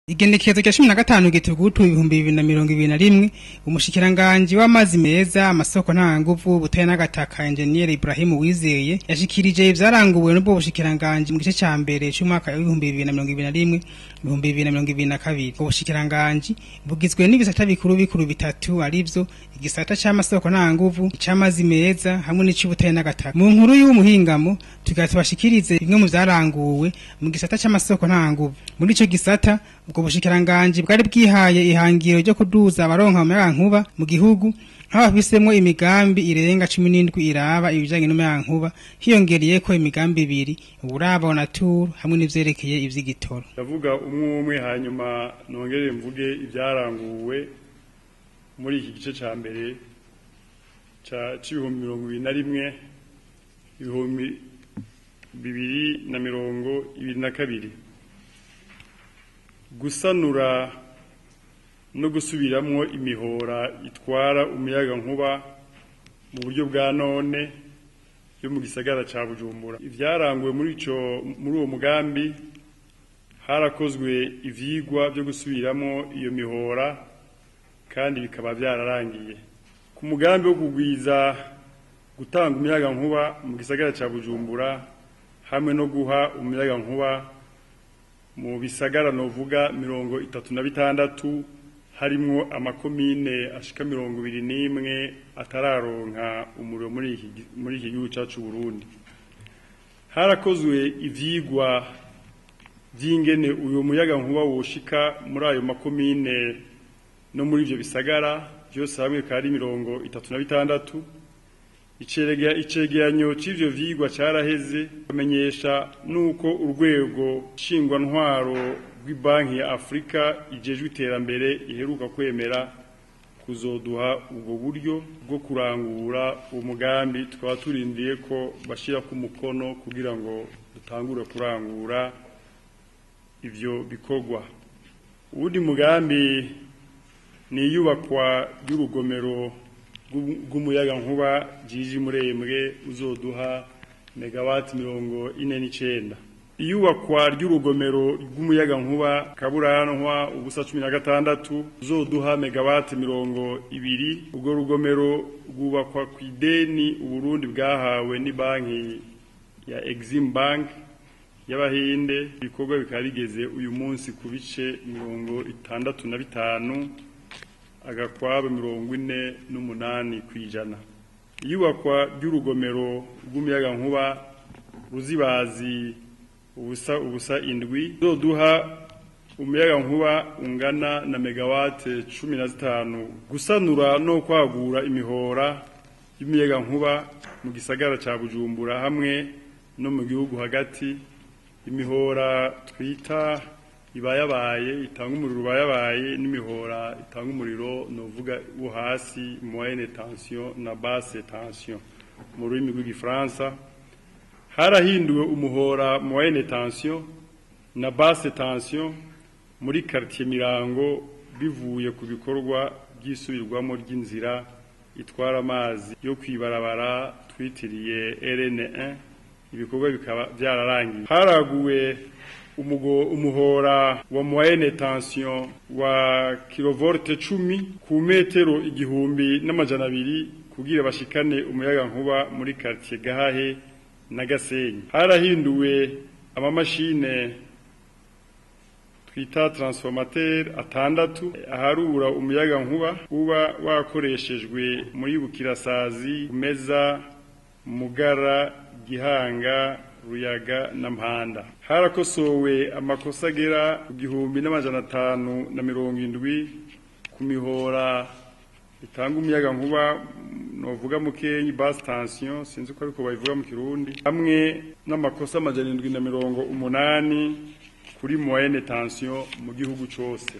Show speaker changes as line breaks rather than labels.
Igenekerezo rya 15 Gitugutu 2021, umushikiranganji w'amazi meza, amasoko ntanganguvu, ubutare n'agataka, Engineer Ibrahim Uwizeye, yashikirije ivyaranguwe n'ubwo bushikiranganji mu gice ca mbere c'umwaka w'2021 2022. Ubwo bushikiranganji bugizwe n'ibisata bikuru bikuru bitatu, arivyo igisata c'amasoko ntanganguvu, ic'amazi meza hamwe n'ic'ubutare n'agataka. Mu nkuru y'umuhingamo tugira tubashikirize bimwe mu vyaranguwe mu gisata c'amasoko ntanganguvu. Muri ico gisata, ubwo bushikiranganji bwari bwihaye ihangiro ryo kuduza abaronka umuyagankuba mu gihugu, aho bafisemwo imigambi irenga 17 iraba ibijanye n'umuyagankuba, hiyongereyeko imigambi ibiri, uburaba nature hamwe n'ivyerekeye ivy'igitoro.
Ndavuga umwe umwe, hanyuma nongere mvuge ibyaranguwe muri iki gice ca mbere c'ibihumbi 21, 2022. Gusanura no gusubiramwo imihora itwara umuyaga nkuba mu buryo bwa none yo mu gisagara ca Bujumbura. Ivyaranguwe muri uwo mugambi, harakozwe ivyigwa byo gusubiramwo iyo mihora kandi bikaba vyararangiye. Ku mugambi wo kugwiza gutanga umuyaga nkuba mu gisagara ca Bujumbura hamwe no guha umuyaga nkuba mu bisagara novuga 36, harimwo amakomine ashika 21 atararonka umuriro muri iki gihugu cacu Burundi, harakozwe ivyigwa vy'ingene uyo muyaga nkuba woshika muri ayo makomine no muri ivyo bisagara vyose hamwe bikaba ari 36. Icegeranyo c'ivyo vyigwa caraheze. Bamenyesha nuko urwego nshingwantwaro rw'ibanki ya Afrika ijejwe iterambere iheruka kwemera kuzoduha ubwo buryo bwo kurangura uwo mugambi. Tukaba turindiye ko bashirako umukono kugira ngo dutangure kurangura ivyo bikorwa. Uwundi mugambi ni iyubakwa ry'urugomero rw'umuyagankuba Jiji Murembwe, uzoduha megawati 49. Iyubakwa ry'urugomero rw'umuyagankuba Kaburantwa 0.16, uzoduha megawati 20. Urwo rugomero rwubakwa ku ideni Uburundi bwahawe ni banki ya Exim Bank y'Abahinde. Ibikorwa bikaba bigeze uyu munsi ku bice 65.48%. Iyubakwa ry'urugomero rw'umuyagankuba Ruzibazi 0.07, uzoduha umuyagankuba ungana na megawate 15. Gusanura no kwagura imihora y'umuyagankuba mu gisagara ca Bujumbura hamwe no mu gihugu hagati, imihora twita ibayabaye itanga umuriro ubayabaye n'imihora itanga umuriro novuga wo hasi, moyenne tension na basse tension mu rurimi rw'igifaransa. Harahinduwe umuhora moyenne tension na basse tension muri quartier Mirango, bivuye ku bikorwa by'isubirwamo ry'inzira itwara amazi yo kwibarabara twitiriye RN1. Ibikorwa bikaba byararangiye. Haraguwe umuhora wa moyenne tension wa kilovolte 10 ku metero 1200 kugira bashikane umuyaga nkuba muri quartier Gahahe na Gasenyi. Harahinduwe amamashine twita transformateur atandatu aharura umuyaga nkuba uba wakoreshejwe muri Bukirasazi, Meza, Mugara, Gihanga, Ruyaga na Mpanda. Harakosowe amakosa agera ku 1570 ku mihora itanga umuyaga nkuba novuga mukenyi, basse tension, sinzi ko ariko bayivuga mu Kirundi, hamwe n'amakosa 780 kuri moyenne tension mu gihugu cose.